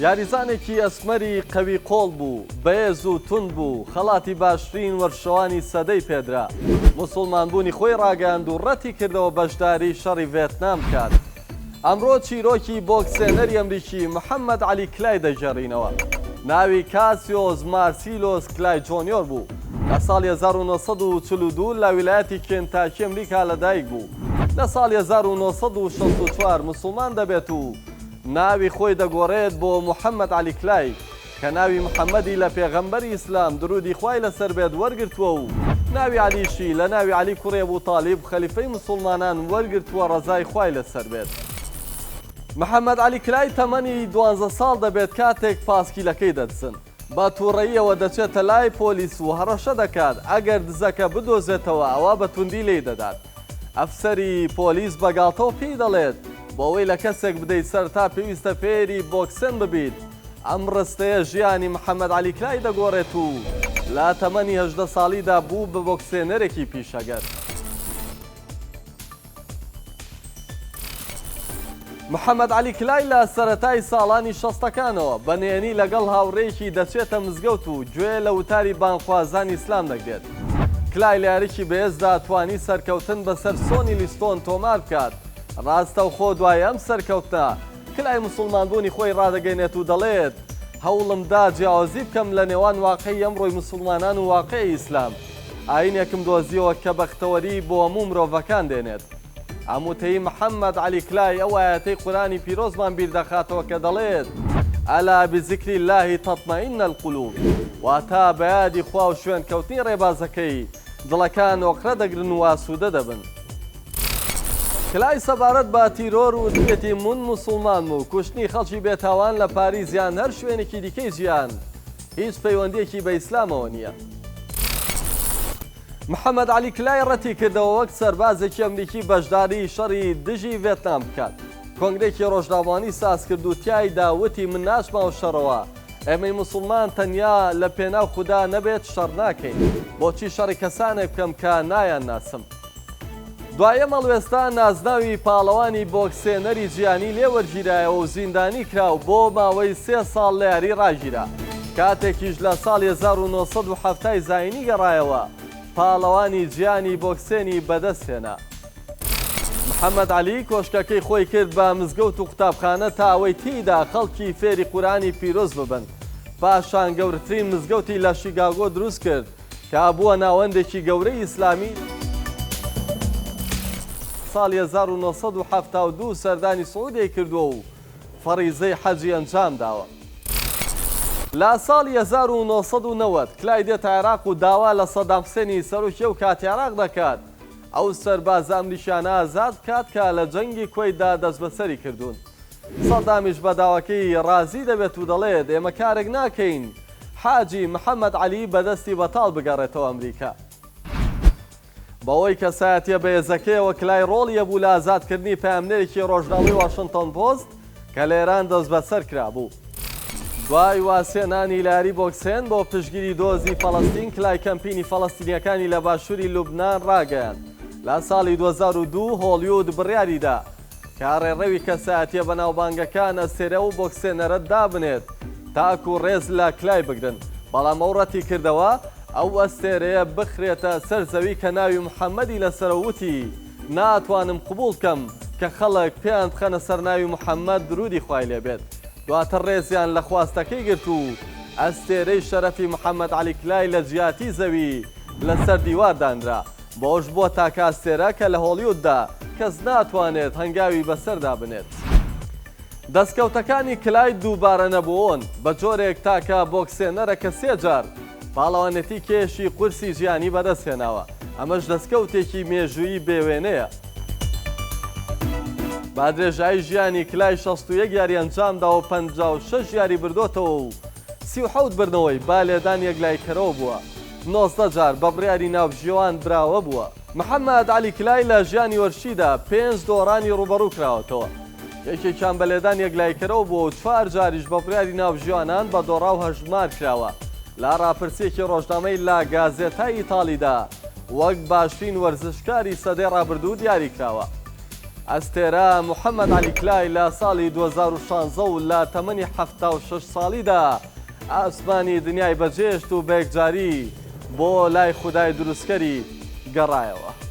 یاریزانێکی ئەسمەری قەوی قۆڵ بوو، بەێز و توند بوو، خەڵاتی باشترین وەرزشەوانی سەدەی پێدرا. موسوڵمانبوونی خۆی ڕاگەیاند و ڕەتی کردەوە بەشداری شەڕی ڤێتنام بکات. ئەمڕۆ چیرۆکی بۆکسێنەری ئەمریکی محەمەد عەلی کلای دەگێڕینەوە. ناوی کاسیۆس مارسیلۆس کلای جۆنیۆر بوو. لە ساڵی 1942 لە ویلایەتی کێنتاکی ئەمریکا لەدایک بوو. لە ساڵی 1964 موسوڵمان دەبێت و ناوی خۆی دەگۆڕێت بۆ محەمەد عەلی کلای کە ناوی محەمەدی لە پێغەمبەری ئیسلام دروودی خوای لەسەر بێت وەرگرتووە و ناوی عەلیشی لە ناوی عەلی کوڕی ئەبو تالیب خەلیفەی موسوڵمانان وەرگرتووە ڕەزای خوای لەسەر بێت. محەمەد عەلی کلای تەمەنی دوانزە ساڵ دەبێت کاتێک پاسکیلەکەی دەدزن. بە توڕەییەوە دەچێتە لای پۆلیس و هەڕەشە دەکات ئەگەر دزەکە بدۆزێتەوە ئەوا بە توندی لێی دەدات. ئەفسەری پۆلیس بە گاڵتەوە پێی دەڵێت، بۆ ئەوەی لە کەسێک بدەیت سەرەتا پێویستە فێری بۆکسێن ببیت. ئەم ڕستەیە ژیانی محەمەد عەلی کلای دەگۆڕێت و لە تەمەنی 18 ساڵیدا بوو بە بۆکسێنەرێکی پیشەگەر. محەمەد عەلی کلای لە سەرەتای ساڵانی شەستەکانەوە بە نهێنی لەگەڵ هاوڕێیەکی دەچێتە مزگەوت و گوێ لە وتاری بانگخوازانی ئیسلام دەگرێت. کلای لە یاریی بەهێزدا توانی سەرکەوتن بەسەر سۆنی لیستۆن تۆمار بکات. ڕاستەوخۆ دوای ئەم سەرکەوتنە، کلای موسڵمانبوونی خۆی ڕادەگەینێت و دەڵێت، هەوڵم دا جیاوازی بکەم لە نێوان واقعی ئەمڕۆی موسڵمانان و واقعی ئیسلام. ئایینێکم دۆزیەوە کە بەختەوەری بۆ هەموو مرۆڤەکان دێنێت. ئەم وتەی محەممەد عەلی کلای ئەو ئایەتەی قورئانی پیرۆزمان بیر دەخاتەوە کە دەڵێت، الا بذکر اللە تطمئن القلوب، واتە بە یادی خوا و شوێنکەوتنی ڕێبازەکەی دڵەکان ئۆقرە دەگرن و ئاسوودە دەبن. کلای سەبارەت بە تیرۆر وتویەتی من موسوڵمانم و کوشتنی خەڵکی بێتاوان لە پاریس یان هەر شوێنێکی دیکەی جیهان هیچ پەیوەندییەکی بە ئیسلامەوە نییە. محەمەد عەلی کلای ڕەتیکردەوە وەک سەربازێکی ئەمریکی بەشداری شەڕی دژی ڤێتنام بکات. کۆنگرەیەکی ڕۆژنامەوانی سازکرد و تیایدا وتی من ناچمە ئەو شەڕەوە، ئێمەی موسڵمان تەنیا لە پێناو خودا نەبێت شەڕ ناکەین، بۆچی شەڕی کەسانێک بکەم کە نایانناسم؟ دوای ئەم هەڵوێستە نازناوی پاڵەوانی بۆکسێنەری جیهانی لێ وەرگیرایەوە و زیندانی کرا و بۆ ماوەی سێ ساڵ لە یاری ڕاگیرا. کاتێکیش لە ساڵی 1970 ی زایینی گەڕایەوە، پاڵەوانی جیهانی بۆکسێنی بەدەستهێنا. محەمەد عەلی کۆشکەکەی خۆی کرد بە مزگەوت و قوتابخانە تا ئەوەی تێیدا خەڵکی فێری قورئانی پیرۆز ببن. پاشان گەورەترین مزگەوتی لە شیکاگۆ دروست کرد. کە بووە ناوەندێکی گەورەی ئیسلامی، ساڵی 1972 سەردانی سعودیەی کردووە و فەڕیزەی حەجی ئەنجامداوە. لە ساڵی 1990 کلای دێتە عێراق و داوا لە سەدام حسێنی سەرۆکی ئەو کاتی عێراق دەکات ئەو سەربازە ئەمریکیانە ئازاد بکات کە لە جەنگی کوەیتدا دەستبەسەری کردوون. سەدامیش بە داواکەی ڕازی دەبێت و دەڵێت ئێمە کارێک ناکەین حاجی محەمەد عەلی بە دەستی بەتاڵ بگەڕێتەوە ئەمریکا. بەهۆی کەسایەتیە بەهێزەکەیەوە کلای ڕۆڵی هەبوو لە ئازادکردنی پەیامنێرێکی ڕۆژنامەی واشنتۆن پۆست کە لە ئێران دەستبەسەر کرابوو. دوای وازهێنانی لە یاری بۆکسێن بۆ پشتگیری دۆزی فەڵەستین کلای کەمپینی فەڵەستینیەکانی لە باشووری لوبنان ڕاگەیاند. لە ساڵی 2002 هۆڵیود بڕیاریدا کە ڕێڕەوی کەسایەتیە بەناوبانگەکان ئەستێرە و بۆکسێنەرە دابنێت تاکو ڕێز لە کلای بگرن، بەڵام ئەو ڕەتیکردەوە ئەو ئەستێرەیە بخرێتە سەر زەوی کە ناوی محەمەدی لەسەرە و وتی، ناتوانم قبوڵ بکەم کە خەڵک پێیان بخەنە سەر ناوی محەمەد درودی خوای لێبێت. دواتر ڕێزیان لە خواستەکەی گرت و ئەستێرەی شەرەفی محەمەد عەلی کلای لە جیاتی زەوی لەسەر دیوار دانرا. بەوەش بووە تاکە ئەستێرە کە لە هۆڵیوددا کەس ناتوانێت هەنگاوی بەسەردا بنێت. دەستکەوتەکانی کلای دووبارە نەبوون، بە جۆرێک تاکە بۆکسێنەرە کە سێ جار پاڵەوانێتی کێشی قورسی جیهانی بەدەستهێناوە، ئەمەش دەستکەوتێکی مێژوویی بێوێنەیە. بە درێژایی ژیانی کلای 61 یاری ئەنجامداوە و 56 یاری بردۆتەوە و 37 بردنەوەی بە لێدان یەکلاییکەرەوە بووە. 19 جار بە بڕیاری ناوبژیوان براوە بووە. محەممەد عەلی کلای لە ژیانی وەرزشیدا پێنج دۆڕانی ڕووبەڕوو کراوەتەوە، یەکێکیان بە لێدان یەکلاییکەرەوە بووە و چوار جاریش بە بڕیاری ناوبژیوانان بە دۆڕاو هەژمار کراوە. لە ڕاپرسییەکی ڕۆژنامەی لا گازێتای ئیتاڵیدا وەک باشترین وەرزشکاری سەدەی ڕابردوو دیاریکراوە. ئەستێرە محەمەد عەلی کلای لە ساڵی 2016 و لە تەمەنی 76 ساڵیدا ئاسمانی دنیای بەجێشت و بەیەکجاری بۆ لای خودای دروستکەری گەڕایەوە.